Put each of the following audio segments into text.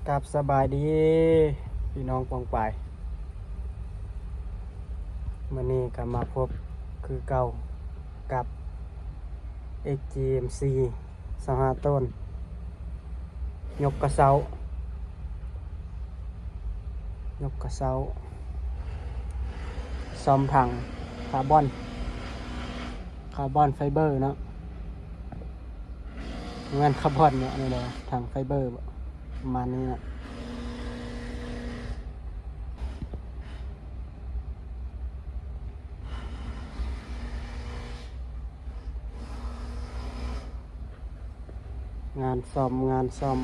ກັບສະບາຍດີພີ່ນ້ອງປ້ອງປາຍ, ມື້ນີ້ກໍມາພົບຄືເກົ່າກັບ ເອັກຈີເອັມຊີ ຊາວຫ້າໂຕນ ຍົກກະເຊົາ ຍົກກະເຊົາ ສ້ອມຖັງຄາບອນ ຄາບອນໄຟເບີເນາະ, ແມ່ນຄາບອນເນາະ ອັນນີ້ແຫຼະ ຖັງໄຟເບີບໍ ປະມານນີ້ເນາະ. ງານສ້ອມ ງານສ້ອມ.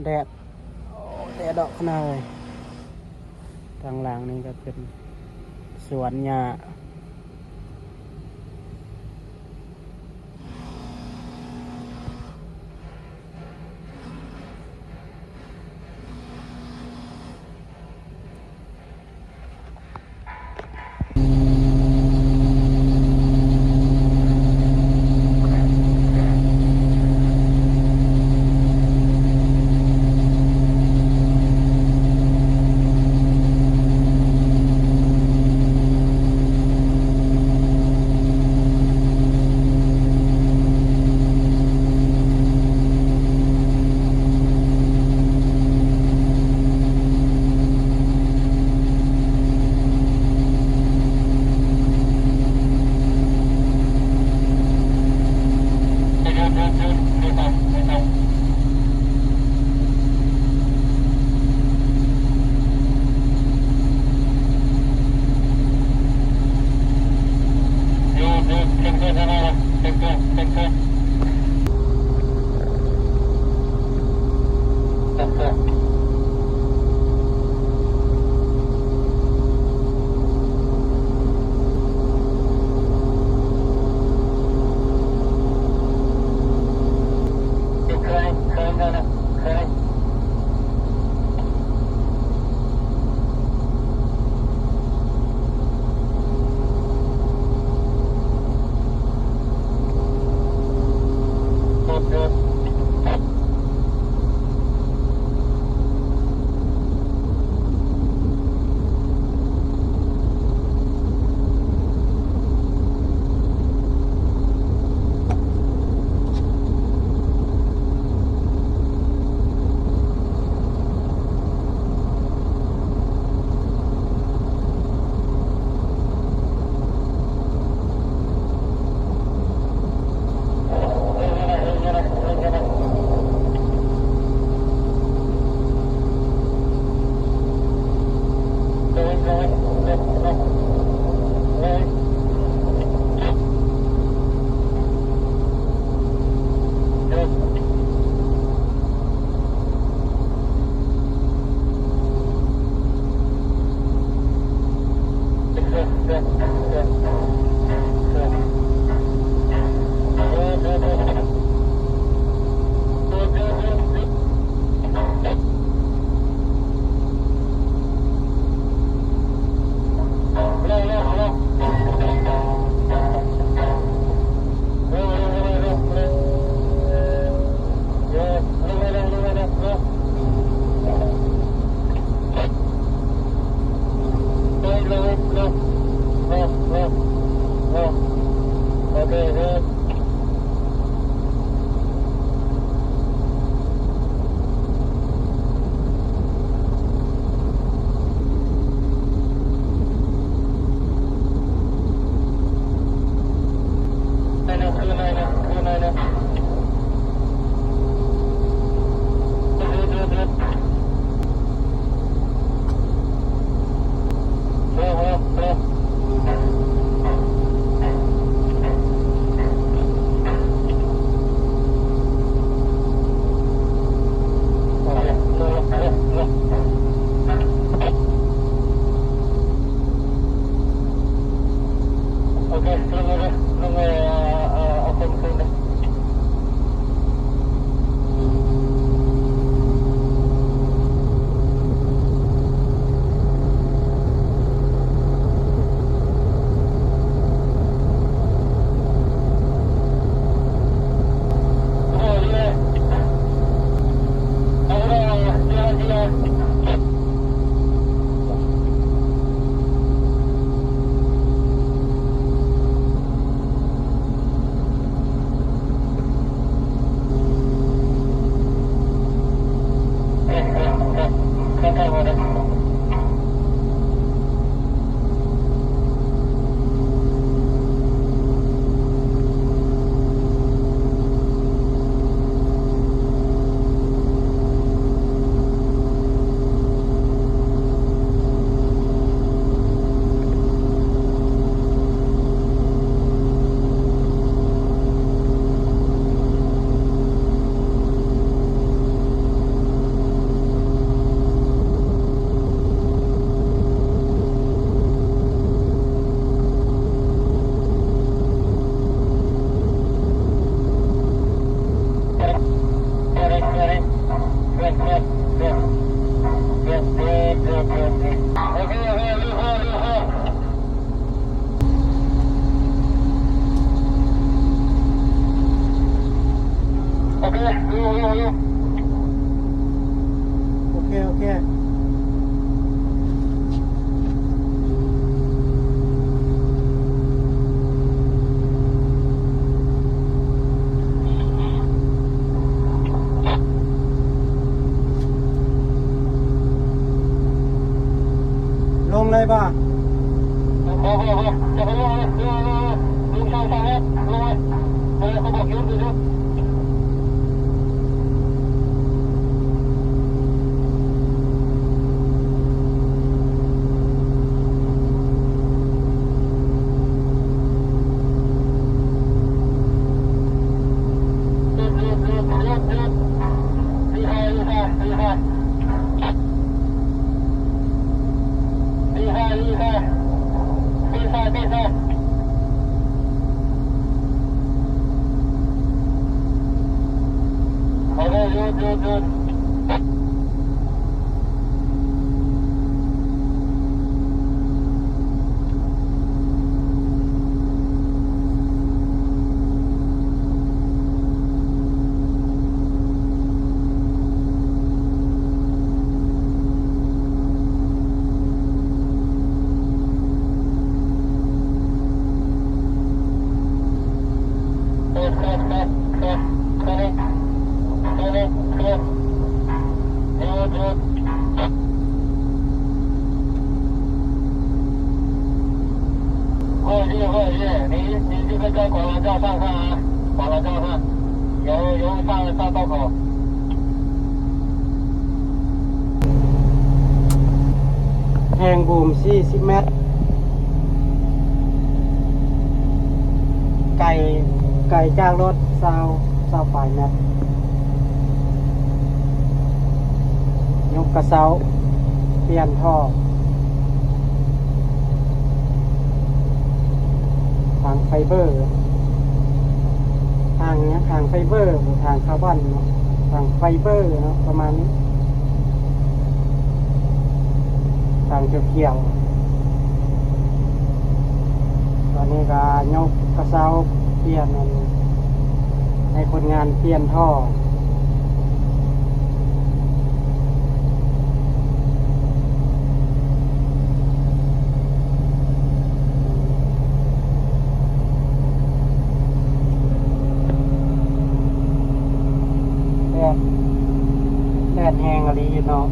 ແດດ ໂອ້ ແດດອອກຂະໜາດເລີຍ. ທາງຫຼັງນີ້ກໍເປັນສວນຫຍ້າ. Decline ໂອເຄ ໂອເຄ ລົງເລີຍບໍ່? ບໍ່ ບໍ່ ບໍ່ ຢ່າໄປລົງເລີຍ ລົງເລີຍ ລົງເລີຍ ລົງເລີຍ ເອີ ເຂົາບອກຢຸດ ຢຸດ ຢຸດ. ແຮງບູມສີ່ສິບແມັດ ໄກ ໄກຈາກລົດຊາວ ຊາວປາຍແມັດ. ຍົກກະເຊົາ ປ່ຽນທໍ່ ທາງໄຟເບີ ທາງຫຍັງ ທາງໄຟເບີ ທາງຄາບອນເນາະ ທາງໄຟເບີເນາະ ປະມານນີ້ ທາງຂຽວໆ. ຕອນນີ້ກໍຍົກກະເຊົາປ່ຽນ ອັນ ໃຫ້ຄົນງານປ່ຽນທໍ່ ແດດ ແດດແຮງອີ່ຫຼີເນາະ.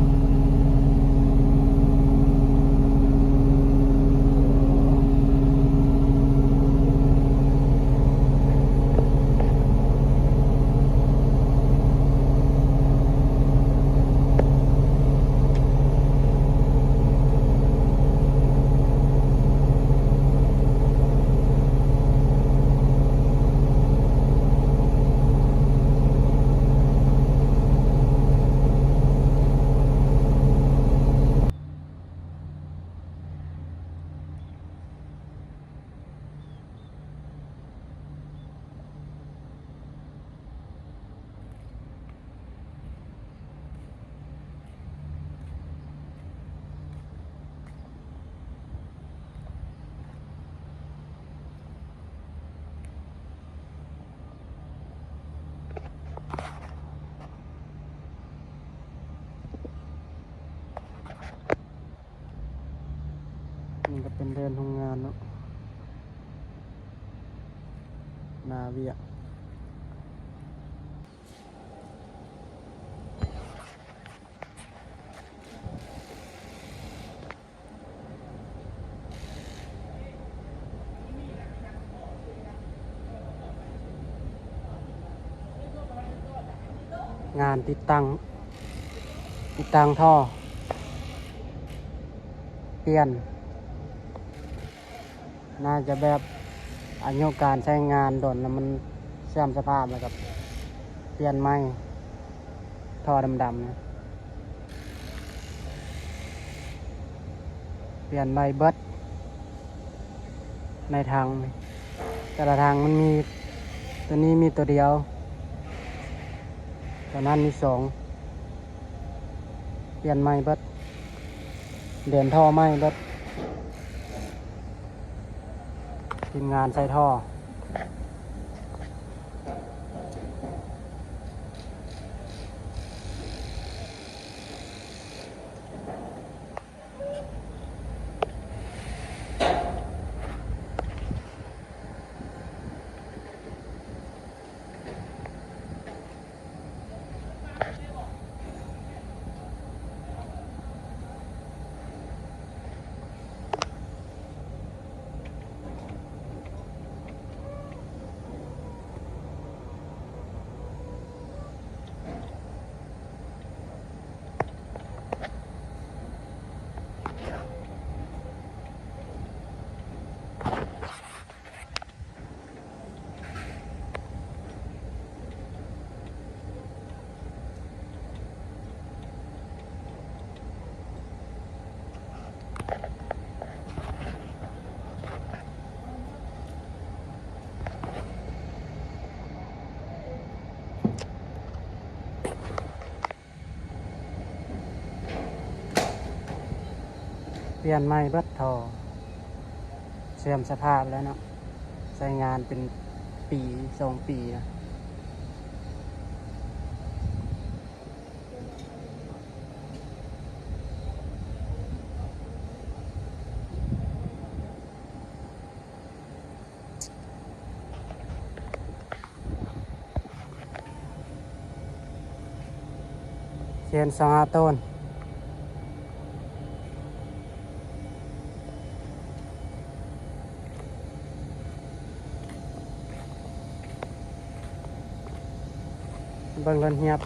ນີ້ກໍເປັນເດີ່ນໂຮງງານເນາະ ໜ້າວຽກ. ງານຕິດຕັ້ງ ຕິດຕັ້ງທໍ່ ປ່ຽນ ໜ້າຈະແບບອາຍຸການໃຊ້ງານດົນແລ້ວ ມັນເສື່ອມສະພາບ ແລ້ວກໍປ່ຽນໃໝ່ ທໍ່ດຳໆ ປ່ຽນໃໝ່ເບິດ ໃນຖັງ ແຕ່ລະຖັງມັນມີ ໂຕນີ້ມີໂຕດຽວ ໂຕນັ້ນມີສອງ ປ່ຽນໃໝ່ເບິດ ເດີ່ນທໍ່ໃໝ່ເບິດ ທີມງານໃສ່ທໍ່. ປ່ຽນໃໝ່ເບິດທໍ່ ເສື່ອມສະພາບແລ້ວເນາະ ໃຊ້ງານເປັນປີສອງປີແລ້ວ. ແຂນສອງຫ້າໂຕນ ເບິ່ງລົດຮຽບ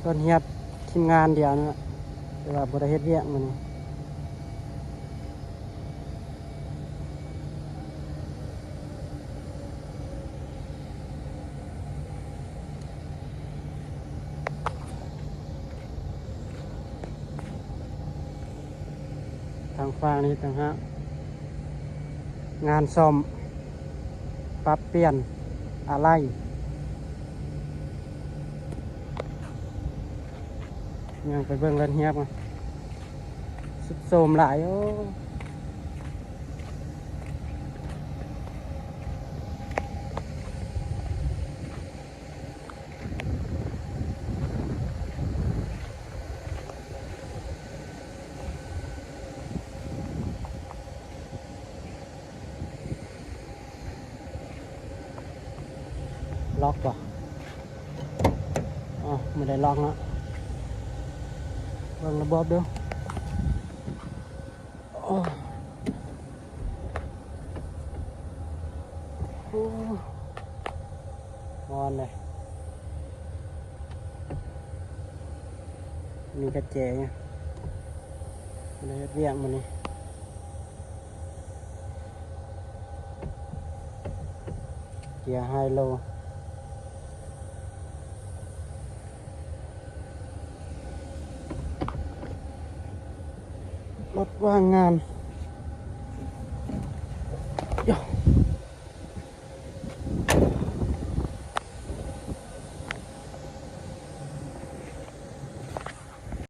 ລົດຮຽບທີມງານດຽວນະ ແຕ່ວ່າບໍ່ໄດ້ເຮັດວຽກມື້ນີ້. ທາງຝັ່ງນີ້ຕ່າງຫາກ ງານສ້ອມ ປັບປ່ຽນອາໄຫຼ່ ຍ່າງໄປເບິ່ງລະຮຽບ ສຸດໂຊມຫຼາຍ. ໂອ້ ລັອກບໍ່? ອໍ ບໍ່ໄດ້ລັອກເນາະ ເບິ່ງລະບົບດູ. ໂອ້ ໂອ້ ຮ້ອນເລີຍ ມີກະແຈຢູ່ ບໍ່ໄດ້ເຮັດວຽກມື້ນີ້. ເກຍໄຮໂລ ລົດວ່າງງານ.